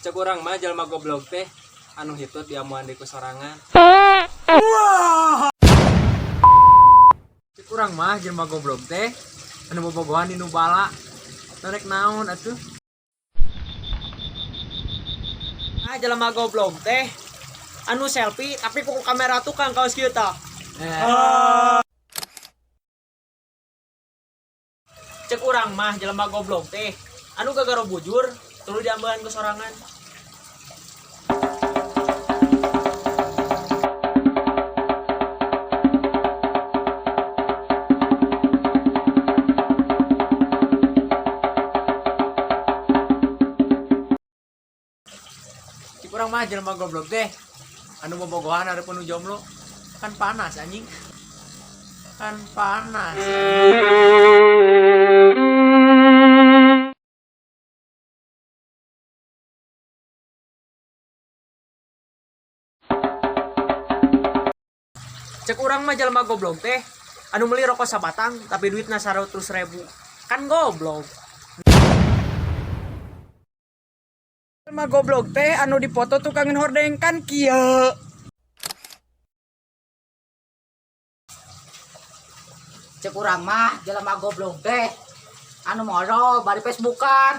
Cek urang mah jelema goblok teh anu hitut diamuan deui ku sorangan. Cek urang mah jelema goblok teh anu bobogohan di nu bala. Rek naon atuh? Ah, jelema goblok teh anu selfie tapi ku kamera tukang kaos kieu tah. Cek urang mah jelema goblok teh anu gagaro bujur tuluy diambehan ku sorangan. Cek urang mah jelema goblok teh anu bobogohan hareupeun nu jomblo. Kan panas anjing. Kan panas. Cek urang mah jelema goblok teh anu meuli rokok sabatang tapi duitna 100.000. Kan goblok. Jelema goblok teh anu dipoto tukangan hordeng kan kieu. Cek urang mah jelema goblok teh anu modol bari Facebookan.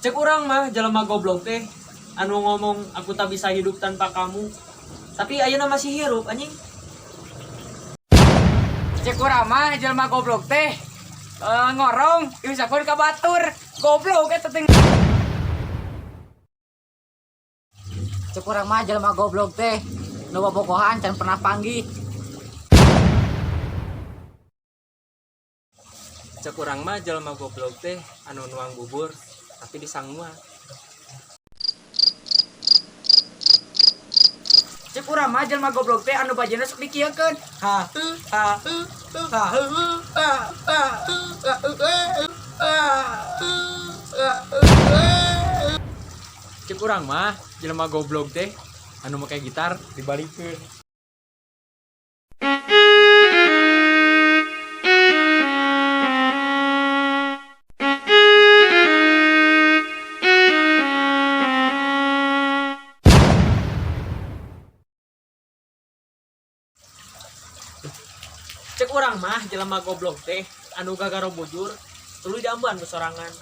Cek urang mah jelema goblok teh anu ngomong aku tak bisa hidup tanpa kamu. Tapi ayeuna masih hirup anjing. Cek urang mah jelema goblok teh ngorong diusakeun ka batur. Goblok eta teh. Cek urang mah jelema goblok teh nu bobogohan can pernah panggih. Cek urang mah jelema goblok teh anu nuang bubur tapi disanguan. Cek urang mah jelema goblok teh anu bajena sok dikieukeun. Ha hu ha hu ha hu ha ha hu ha hu ha hu ha hu. Cek urang mah jelema goblok teh anu make gitar dibalikeun. Cek urang mah jelema goblok teh anu gagaro bujur tuluy diambehan ku sorangan.